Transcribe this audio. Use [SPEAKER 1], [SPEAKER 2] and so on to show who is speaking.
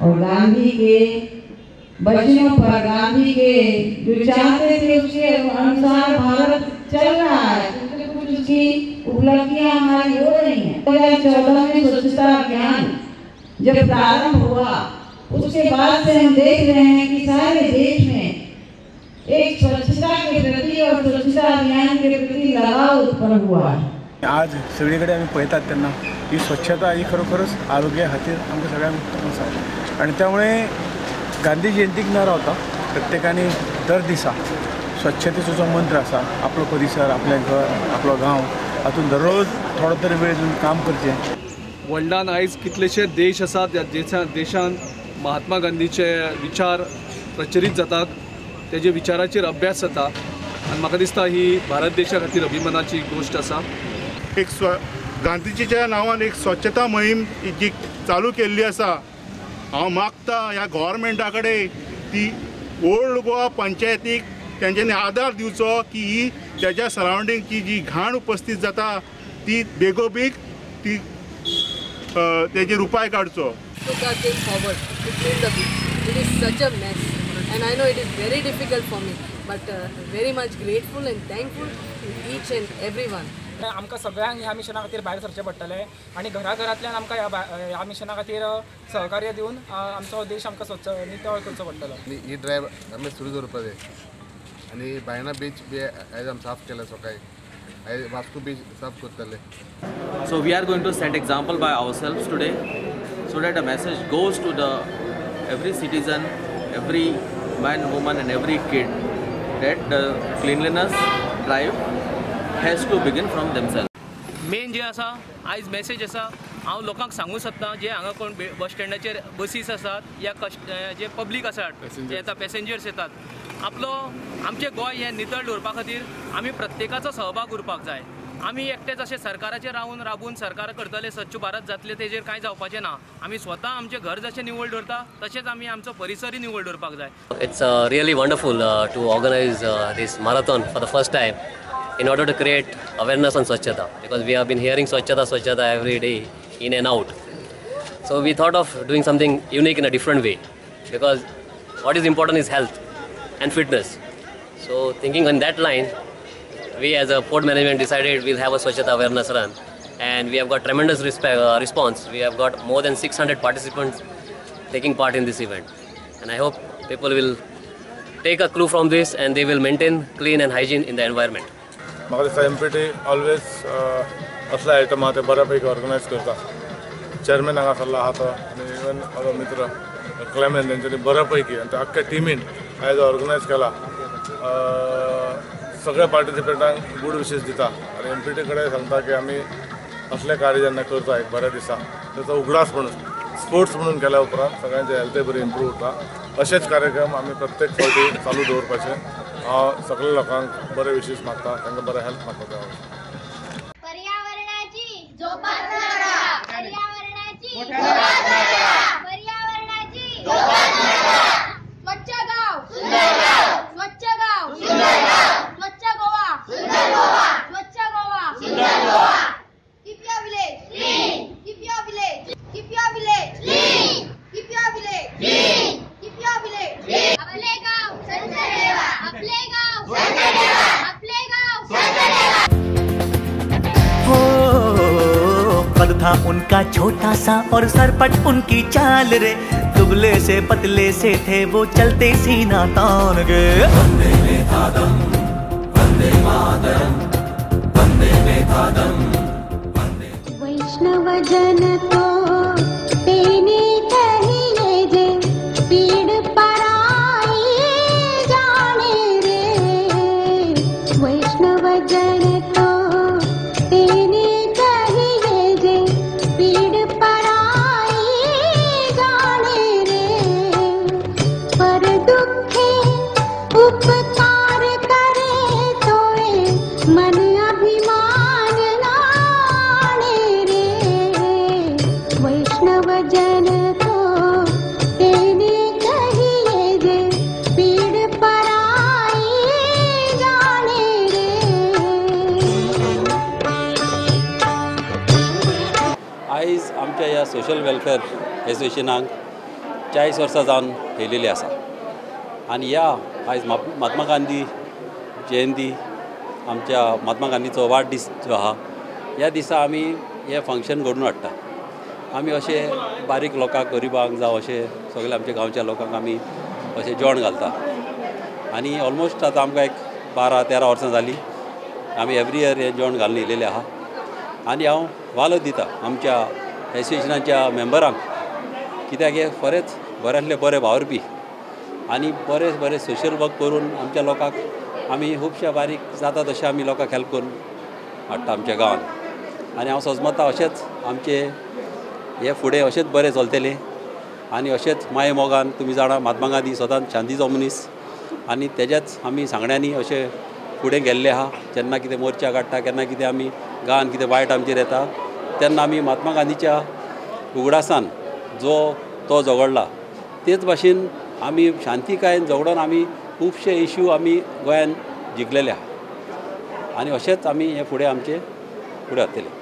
[SPEAKER 1] और Gandhi K वचनों पर, Gandhi K जो चाहते थे उसके अनुसार भारत चल रहा है। कुछ उसकी उपलब्धियां हमारी हो रही हैं। 2014 में स्वच्छता अभियान जब प्रारंभ हुआ, उसके बाद से हम देख रहे हैं कि सारे देश में एक स्वच्छता के प्रति और स्वच्छता अभियान के प्रति लगाव उत्पन्न हुआ है।
[SPEAKER 2] आज सगळीकडे आमी पळयतात तेन्ना ही स्वच्छता ही खरोखरच आरोग्या खातीर आमकां सगळ्यांक उत्तम आसा आनी त्यामुळे गांधी जयंतीक न रावता प्रत्येकाने दर दिसा स्वच्छतेचो जो मंत्र आसा, आपलो परिसर, आपलें घर, आपलो गांव हातूंत दररोज थोडो तरी वेळ दिवन काम करचें।
[SPEAKER 3] वर्ल्डान आयज कितलेशे देश आसात ज्या देशान महात्मा गांधीचे विचार प्रचरीत जातात, तेजे विचाराचेर अभ्यास जाता आनी म्हाका दिसता ही भारत देशा खातीर अभिमानाची गोश्ट आसा।
[SPEAKER 4] एक गांधीजीच्या नांवान एक स्वच्छता मोहीम जी चालू केल्ली आसा, हांव मागता ह्या गव्हर्मेंटा कडेन ती ओल्ड गोवा पंचायतीक तेंच्यांनी आदार दिवचो की ही तेज्या सरावंडींगची जी घाण उपस्थित जाता ती बेगोबेग ती तेजेर उपाय काडचो।
[SPEAKER 5] Came forward to clean the beach. It is such a mess and I know it is very difficult for me, but very much grateful and thankful to each and everyone.
[SPEAKER 6] आमकां सगळ्यांक ह्या मिशना खातीर भायर सरचें पडटलें आनी घराघरांतल्यान आमकां ह्या मिशना खातीर सहकार्य दिवन आमचो देश आमकां स्वच्छ नितळ करचो पडटलो।
[SPEAKER 7] ही ड्रायव्ह आमी सुरू दवरपाक जाय आनी बायणा बीच बी आयज आमी साफ केला सकाळी, आयज वास्को बीच साफ करतले।
[SPEAKER 8] So we are going to set example by ourselves today, so that a message goes to the every citizen, every man, woman and every kid that the cleanliness drive has to begin from themselves.
[SPEAKER 9] Main जे आसा आयज message आसा, हांव लोकांक सांगूंक सोदता जे हांगा कोण बस स्टँडाचेर बसीस आसात या जे पब्लीक आसात जे येता, पॅसेंजर्स येतात, आपलो आमचें गोंय हें नितळ दवरपा खातीर आमी प्रत्येकाचो सहभाग उरपाक जाय। आमी एकटे जशें सरकाराचेर रावून राबून सरकार करतले स्वच्छ भारत जातले तेजेर कांय जावपाचें ना। आमी स्वता आमचें घर जशें निवळ दवरता तशेंच आमी आमचो परिसरूय निवळ दवरपाक जाय।
[SPEAKER 10] It's really wonderful to organize this marathon for the first time in order to create awareness on Swachhata, because we have been hearing Swachhata, Swachhata every day in and out. So we thought of doing something unique in a different way, because what is important is health and fitness. So thinking on that line, we as a port management decided we'll have a Swachhata awareness run, and we have got tremendous response. We have got more than 600 participants taking part in this event, and I hope people will take a clue from this and they will maintain clean and hygiene in the environment.
[SPEAKER 11] म्हाका दिसता M P T always असले item आहा ते बऱ्या पैकी organise करता। Chairman हांगा सरला आहा तो आनी इवन म्हाजो मित्र क्लेमेन तेंच्यांनी बऱ्या पैकी आनी आख्ख्या टिमीन आयज ऑर्गनायज केला। सगळ्या पार्टिसिपेंटांक गूड विशीस दिता आनी एम पी टी कडेन सांगता की आमी असले कार्य जेन्ना करता एक बऱ्या दिसा ताचो उगडास म्हणून स्पोर्ट्स म्हणून केल्या उपरांत सगळ्यांचे हेल्थय बरी इम्प्रूव उरता। अशेच कार्यक्रम आमी प्रत्येक फावटी चालू दवरपाचे हांव सगळ्या लोकांक बरे विशीस मागता, तांकां बरें हेल्प मागता।
[SPEAKER 12] पर्यावरणाची जोपासना करा, पर्यावरणाची जोपासना करा, पर्यावरणाची जोपासना करा। स्वच्छ गाव सुंदर गाव, स्वच्छ गाव सुंदर गाव, स्वच्छ गोवा सुंदर गोवा, स्वच्छ गोवा सुंदर Goa. Keep your village clean, keep your village, keep your village clean, keep your village clean, keep your village clean. आपले गाव स्वच्छ ठेवा, आपले गाव स्वच्छ ठेवा, आपले गाव स्वच्छ ठेवा।
[SPEAKER 13] हो कद था उनका छोटा सा और सरपट उनकी चाल रे, दुबले से पतले से थे वो चलते सीना तान के।
[SPEAKER 14] बंदे में था दम, वंदे मातरम, बंदे में था दम।
[SPEAKER 12] वैष्णव जन तो तेने कहिए जे पीड़ पराई जाने रे, वैष्णव जन तो तेने कहिए जे पीड़ पराई जाने रे, पर दुखे उपकार करे तोए मन अभिमान नाणे रे, वैष्णव जन तो तेने कहिए जे पीड़ पराई जाने रे।
[SPEAKER 15] आयज आमच्या ह्या सोशल वेलफेअर एसोसिएशनाक 40 वर्सां जावन येयलेली आसा. आनी ह्या आयज महात्मा गांधी जयंती, आमच्या महात्मा गांधीचो वाडदीस जो आहा, ह्या दिसा आमी हें फंक्शन घडोवन हाडटा. आमी अशे बारीक लोकांक, गरिबांक जावं अशे सगळे आमच्या गांवच्या लोकांक आमी अशें जेवण घालता. आनी ऑलमोस्ट आतां आमकां एक 12-13 वर्सां जालीं आमी एवरी इयर हें जेवण घालून येयलेलें आहा. आनी हांव वालो दिता आमच्या एसोसिएशनाच्या मेंबरांक, कित्याक हे खरेंच बऱ्यांतले बरे वावुरपी आनी बरे बरे सोशल वर्क करून आमच्या लोकांक आमी खुबश्या बारीक जाता तशें आमी लोकांक हेल्प करून हाडटा आमच्या गांवांत. आनी हांव सजमता अशेंच आमचे हे फुडें अशेंच बरें चलतलें आनी अशेंच माये मोगान, तुमी जाणा महात्मा गांधी सदांच शांतीचो मनीस आनी तेज्याच आमी सांगण्यांनी अशें फुडें गेल्ले आहा. जेन्ना कितें मोर्चा काडटा, केन्ना कितें आमी गांवांत कितें वायट आमचेर येता तेन्ना आमी महात्मा गांधीच्या उगडासान जो तो झगडला तेच भाशेन आमी शांतिकायेन झगडोन आमी खुबशे इश्यू आमी गोंयान जिखलेले आहा आनी अशेंच आमी हे फुडें आमचे फुडें वतले.